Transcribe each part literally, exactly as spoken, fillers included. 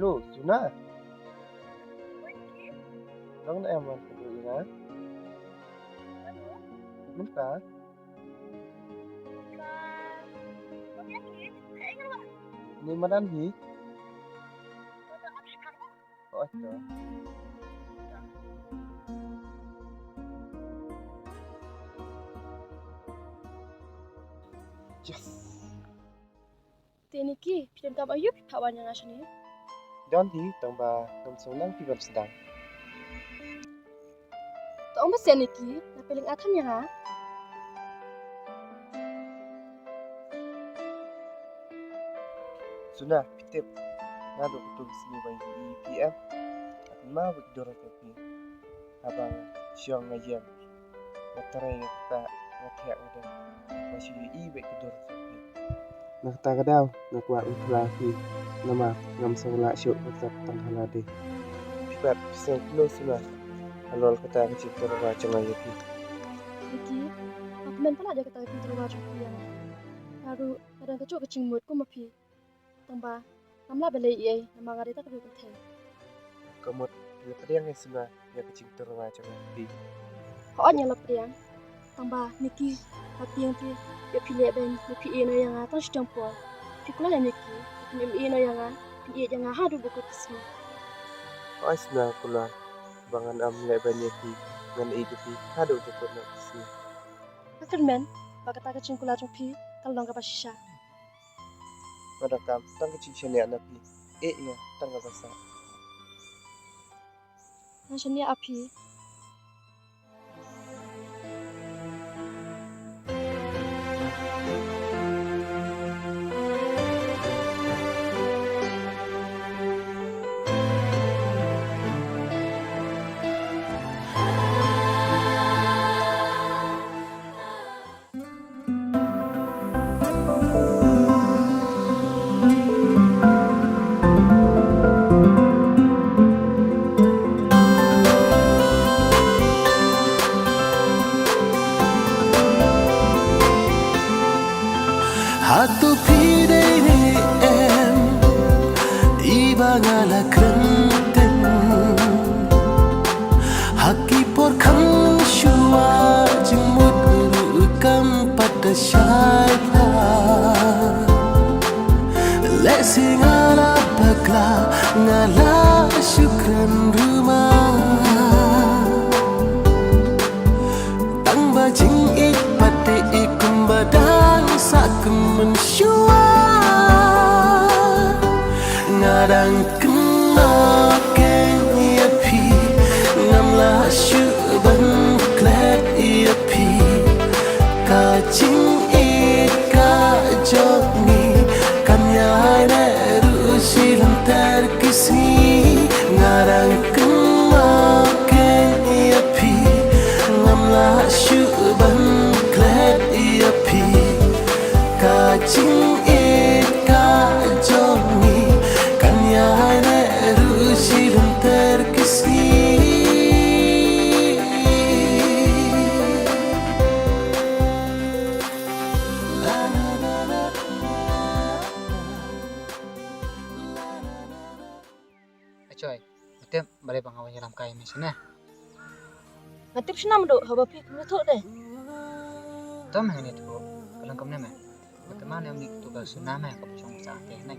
Hello, Suna. Dang na em man ka dei na. Mynta. Ni madan hi. Oh, ito. Yes. Te Niki, phi donkam aïu phi phah wan ïa nga shane? Don hi, tang ba ngam sngewlang phi ban sdang. To ong ba shen Niki, na phi lyngngoh than ïa nga. Suna, phi tip, naduh kato ka sngi ba ïohi ïa phi em, nga kynmaw bad dur ïa phi. Haba nga shong nga ïeng, nga trei nga ktah, nga thiah nga dem, nga shu ïohi bad ka dur jong phi. Na kata ka daw nga kwah ban phla ïa phi, namar ngam sngewlah shuh ban sat tang ha lade. Phi pat phi sngewthuh Suna halor kata ka jingtyrwa jong nga ïa phi. Niki, nga kmen palat ïa kata ka jingtyrwa jong phi ïa nga. Nga ruh nga don kajuh ka jingmut kum ma phi. Tang ba ngam lah ban leh ei ei namar nga dei tang ka briew kynthei. Ka mut la pdiang ïa Suna ïa ka jingtyrwa jong nga ïa phi. Hooid nga la pdiang. Tang ba Niki, nga tieng te ïa phi leh ban ïa phi ïeh noh ïa nga tang shiteng por. Phi kular ïa Niki, phin ïeh noh ïa nga, phin ïeit ïa nga haduh ba kut ka sngi. Hooid Suna, kular ba ngan ym leh ban ïa phi, ngan ïeit ïa phi haduh ba kut ka sngi. Nga kyrmen ba kata ka jingkular jong phi kan long kaba shisha. Nga donkam tang ka jingshaniah na phi. Ïeit nga tang kaba sah. Nga shaniah ha phi. Hato phi dei ne em, i ba nga la kren teng. Ha ki por kham shuwa jingmut ruh kam pat da shai pha. Lehse nga la bakla, nga la shu kren ruh ma. Tang ba jingïeit pat te i kumba dang sah kmen shuwa. Nga dang kynmaw kein ïa phi, ngam lah shuh ban klet ïa phi. Ka jingïeit ka jong ngi kan ïaineh ruh shi lynter ki sngi. Nga dang kynmaw kein ïa phi, ngam lah shuh ban klet ïa phi. Ka jingïeit ka jong ngi kan ïaineh ruh shi lynter ki sngi. Achoi, nga tip balei ba nga wan ïalam kai ïa me shane. Nga tip shano Mado, haba phi khlem ïathuh te. To me, ngan ïathuh, ka long kumne me. Nga tip ma ne ym dei tu ka Suna me kaba shong sah te ne.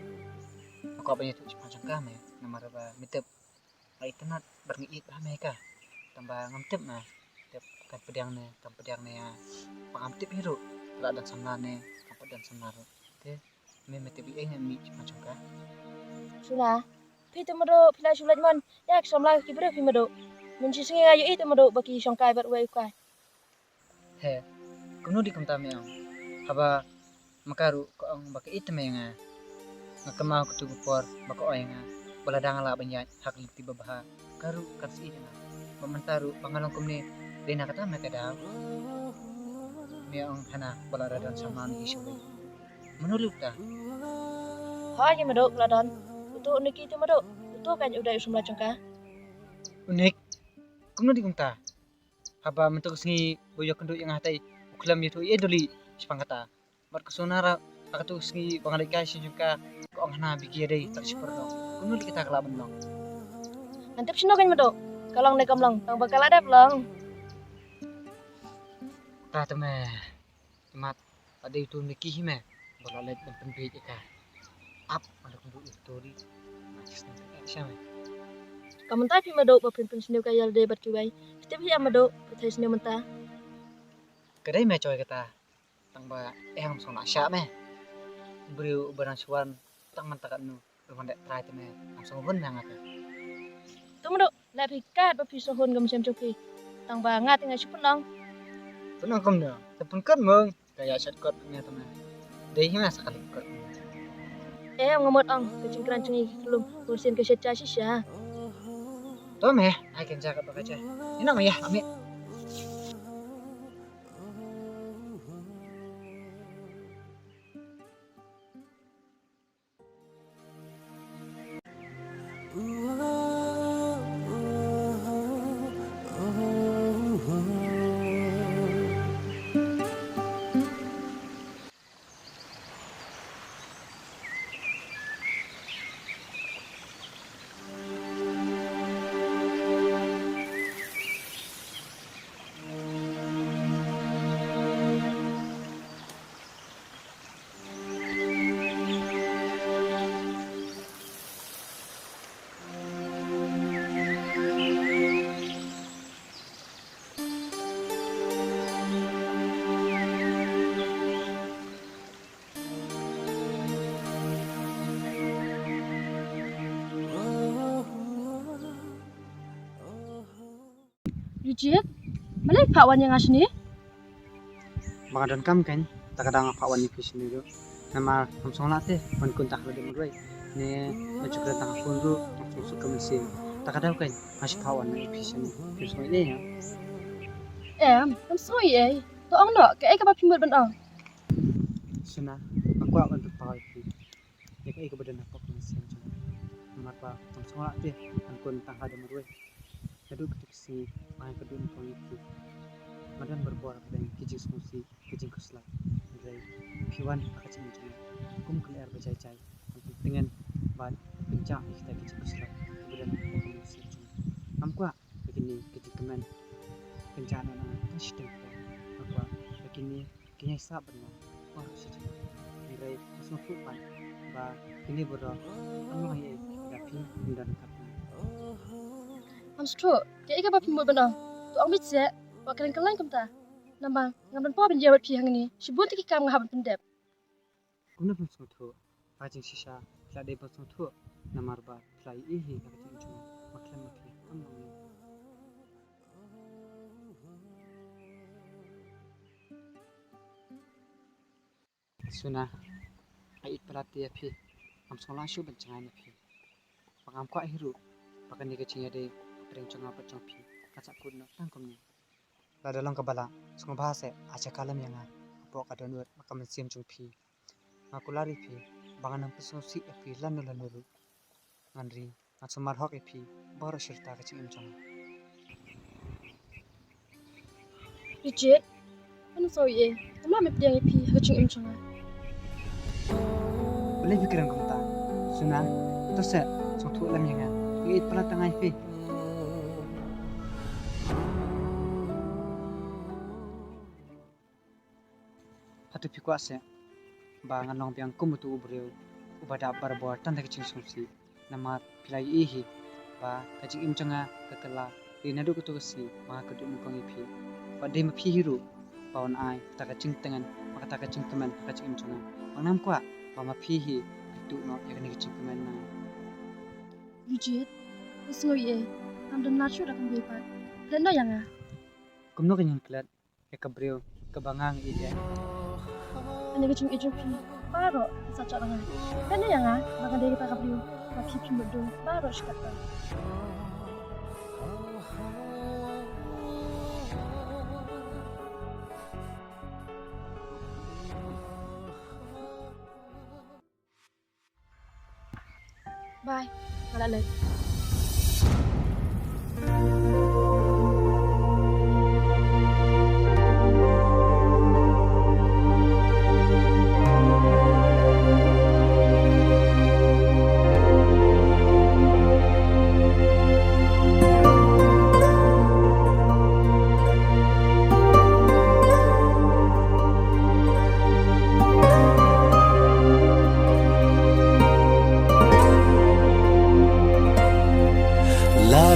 Nga kwah ban ïathuh shaphang shong ka me, namar ba me tip nga itynnad bad nga ïeit bha me ïa ka. Tang ba ngam tip me, tip kan pdiang ne kam pdiang ne ïa. Ba ngam tip hi ruh la don samla ne kam pat don samla ruh. Te me, me tip ei ei ne em shaphang shong ka. Suna, phi te Mado, phi la shu leit mon ïa ki samla ki briew phi Mado. Mynshisngi nga ïohi te Mado ba ki shong kai bad uwei u kai. He, kumno dei kumta me ong? Haba ma ka ruh ka ong ba ka ïeit te me ïa nga. Nga kynmaw katu ka por ba ka ong ïa nga ba lada nga lah ban ïaid ha ka lynti babha, ka ruh kan sa ïeit ïa nga. Bad mynta ruh ba nga long kumne, dei na kata me ka daw me ong hana ba lada don samla ne ki shu leit. Mano lei uta? Hooid ïa Mado, ka la don. Uto u Niki te Mado, uto kan u dei u samla jong ka. U Nik? Kumno dei kumta? Haba mynta ka sngi ba u ïakynduh ïa nga hangtei u khlem ïathuh ei ei doh lei shaphang kata. Bad ka Suna ruh ha katu ka sngi ba nga leit kai sha jong ka, ka ong hana ba ki ïadei tang shipor noh. Kumno kita ka lah ban long? Ngan tip shano kein Mado. Ka long ne kam long, tang ba ka lah dep long. Ta te me. Imat, ade utu Niki hi me, ba la leit ban pynbieit ïa ka. Ap, ade kumtu utu ri. Sha me. Ka mynta phi Mado ba phin pynsniew ka ïa lade bad kiwei. Phi tip hi ïa Mado, phi thei sniew mynta. Ka dei me choi kata. Tang ba eh ngam sngewlah shah me. Briew uba nang shuwa tang mynta katno. Wan dei trai te me, ngam sngewhun me nga te. To Mado, leh phi kat ba phi sngewhun ka mynsiem jong phi. Tang ba nga te nga shu pynlong. Pynlong kumno? Te pynkut mong. Ka ïa shat kot me te me. Dei hi me sa ka leh kot. Eh, nga mut ong ka jingkren jong ngi ki khlum. Bun sien ka shet ja shisha. To me, ai ken ja kat ba ka ja. Ina me ïa, ame. Rijit, balei phah wan ïa nga shane? Ba nga donkam kein, ta ka daw nga phah wan ïa phi shane ruh. Namar ngam sngewlah te ban kun tang ha lade marwei. Ne ban shu kren tang ha phone ruh ngam sngewsuk ka mynsiem. Ta ka daw kein nga shu phah wan ïa phi shane. Phi sngewsih ïa? Em, ngam sngewsih ei. To ong noh, kaei kaba phi mut ban ong? Suna, nga kwah ban pynpaw ïa phi ïa kaei kaba don hapoh ka mynsiem jong nga. Namar ba ngam sngewlah te ban kun tang ha lade marwei. Naduh kata ka sngi ba nga kynduh nyngkong ïa phi, nga don barabor ha pdeng ki jingsngewsih, ki jingkhuslai. Hynrei phi wan ha ka jingim jong nga kum ka lyer ba jai jai ban pyntngen bad pynjah ïa kita ki jingkhuslai kiba don hapoh ka mynsiem jong nga. Ngam kwah ba kine ki jingkmen pynjah noh na nga tang shiteng por. Nga kwah ba kine Ki ïai sah bad nga baroh shi jingmut. Hynrei nga sngewthuh pat ba kine baroh kam long ei ei lada phi ym don ryngkat bad nga. Ngam sngewthuh, kaei kaba phi mut ban ong? To ong beit seh, wat kren kyllaiñ kumta. Namar ngam don por ban ïa bad phi hangne, shibun te ki kam nga hap ban pyndep. Kumno phim sngewthuh? Ha ka jingshisha phi la dei ban sngewthuh, namar ba phi la ïohi ha ka jingim jong nga ba khlem ma phi kam long ei. Suna, nga ïeit palat ïa phi, ngam sngewlah shuh ban jngai na phi. Ba ngam kwah hi ruh ba kane ka jingïadei hapdeng jong nga bad jong phi kan sa kut noh tang kumne. Lada long kaba lah, sngewbha seh ai jaka lem ïa nga hapoh ka dohnud bad ka mynsiem jong phi. Nga kular ïa phi ba ngan ym pynsngewsih ïa phi lano lano ruh. Ngan ri, ngan sumar hok ïa phi baroh shi rta ka jingim jong nga. Rijit, ngan ym sngew ei ei, ngam lah ban pdiang ïa phi ha ka jingim jong nga. Balei phi kren kumta? Suna, to seh, sngewthuh lem ïa nga. Nga ïeit palat tang ïa phi. Hato phi kwah seh ba ngan long biang kum utu u briew uba dap barabor tang da ka jingsngewsih? Namar phi la ïohi hi ba ka jingim jong nga ka kylla dei naduh kato ka sngi ba nga kynduh nyngkong ïa phi. Bad dei ma phi hi ruh ba wan ai kata ka jingtngen bad kata ka jingkmen ha ka jingim jong nga. Bad ngam kwah ba ma phi hi phi tuh noh ïa kane ka jingkmen na nga. Rijit, nga sngew ei ei, ngam don lad shuh da kawei pat. Klet noh ïa nga. Kumno kein ngan klet ïa ka briew kaba nga ïeit eh? Kane ka jingïeit jong phi baroh ka sa jot na nga. Klet noh ïa nga ba nga dei kata ka briew ba phi phim mutdur baroh shi katta. Bye. Nga la leit.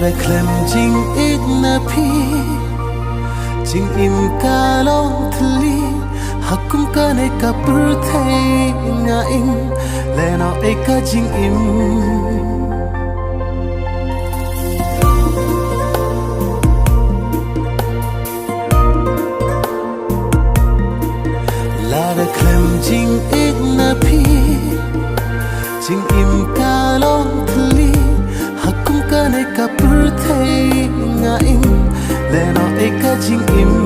Khlem jingïeit na phi, jingim ka long thylli, ha kum kane ka pyrthei nga im, lehnohei ka jingim. Lada khlem jingïeit na phi, jingim ka long thylli, ha kum kane ka pyrthei nga im, lehnohei ka jingim.